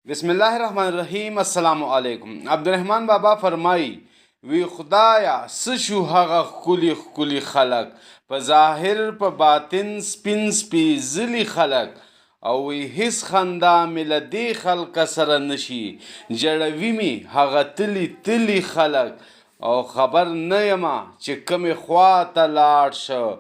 بسم الله الرحمن الرحیم. السلام علیکم. عبدالرحمن بابا فرمایي، وی خدایا، څه شو هغه ښکلي ښکلي خلک، په ظاهر په باطن سپین سپیځلي خلک؟ او وی هیڅ خندا مې له دې خلکه سره نشي، ژړوي مې هغه تلي تلي خلک. او خبر نه یمه چې کومې خوا ته لاړ شه،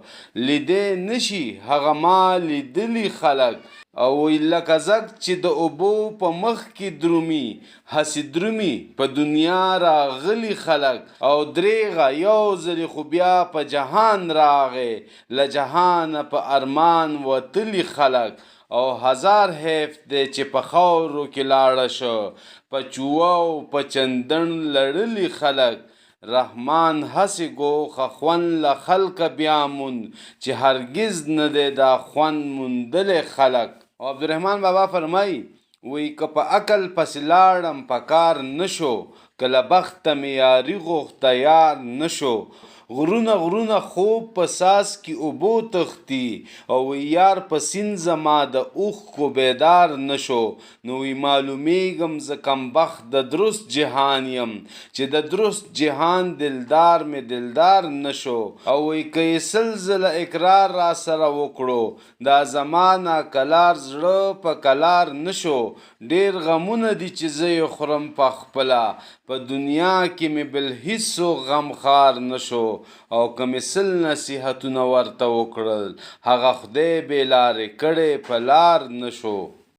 لیدی نشي هغه ما لیدلي خلک. او وی لکه ځګ چې د اوبو په مخ کې درومي، هسې درومي په دنیا راغلي خلک. او دریغه، یو ځلې خو بیا په جهان راغی، له جهانه په ارمان وتلي خلک. او هزار حیف دی چې په خاورو کې لاړه شه، په چوه او په چندڼ لړلي خلک. رحمان هسې ګوښه خوند له خلکه بیا موند، چې هرګز نه دی دا خوند موندلی خلک. او عبدالرحمن بابا فرمایي، وی که په عقل پسې لاړم په کار نشو، که له بخته مې یاري غوښته یار نشو. غرونه غرونه خوب په څاڅکي اوبو تښتي، او وی یار په سیند زما د اوښکو بیدار نشو. نو وی معلومیږم زه کمبخت د درست جهان یم، چې د درست جهان دلدار مې دلدار نشو. او وی که یې 100 ځله اقرار را سره وکړو، دا زما ناکلار زړه په کلار نشو. ډیر غمونه دي چې زه یې خورم په خپله، په دنیا کې مې بل هیڅوک غمخوار نشو. او که مې 100 نصیحتونه ورته وکړل، هغه خدای بې لارې کړی په لار نشو.